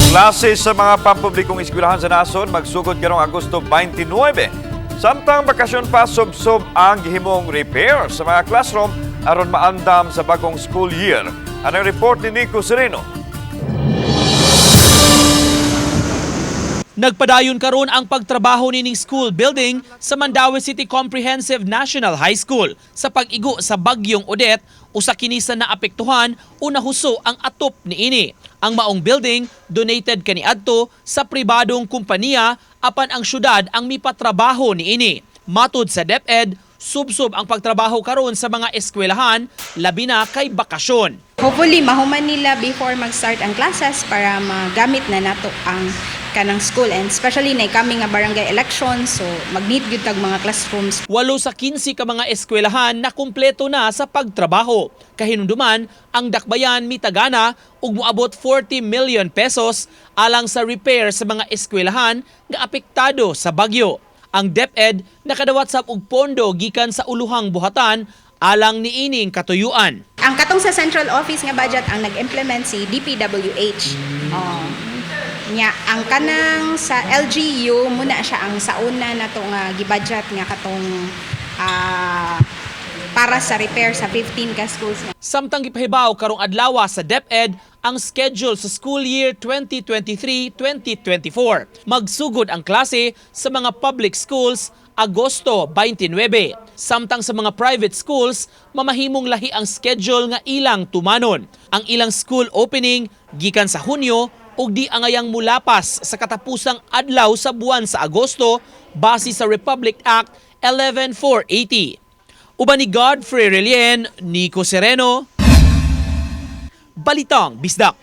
Klase sa mga pampublikong eskwelahan sa nasod magsugod karong Agosto 29. Samtang bakasyon pa, subsob ang gihimong repair sa mga classroom aron maandam sa bagong school year. Anong report ni Nico Sereno? Nagpadayon karon ang pagtrabaho nining school building sa Mandaue City Comprehensive National High School sa pag-igo sa Bagyong Odette, usa kini sa naapektuhan o nahuso ang atop niini. Ang maong building donated kaniadto sa pribadong kompanya, apan ang syudad ang mipatrabaho niini. Matud sa DepEd, subsob ang pagtrabaho karon sa mga eskwelahan, labi na kay bakasyon. Hopefully mahuman nila before mag-start ang classes para magamit na nato ang kanang school, and especially na kami nga barangay election, so mag-need gyud tag mga classrooms. 8 sa 15 ka mga eskwelahan na kumpleto na sa pagtrabaho. Kahinumduman, ang dakbayan mitagana ug moabot 40 million pesos alang sa repair sa mga eskwelahan nga apektado sa bagyo. Ang DepEd nakadawat sab og pondo gikan sa uluhang buhatan alang niining katuyuan. Ang katong sa central office nga budget, ang nag-implement si DPWH. Oh. Nya ang kanang sa LGU muna siya ang sauna nato nga gibudget nga katong para sa repair sa 15 ka schools. Samtang gipahibaw karong adlaw sa DepEd ang schedule sa school year 2023-2024. Magsugod ang klase sa mga public schools Agosto 29. Samtang sa mga private schools, mamahimong lahi ang schedule nga ilang tumanon. Ang ilang school opening gikan sa Hunyo ug di angayang mulapas sa katapusang adlaw sa buwan sa Agosto base sa Republic Act 11480. Uban ni Godfrey Relien, Nico Sereno, Balitang Bisdak.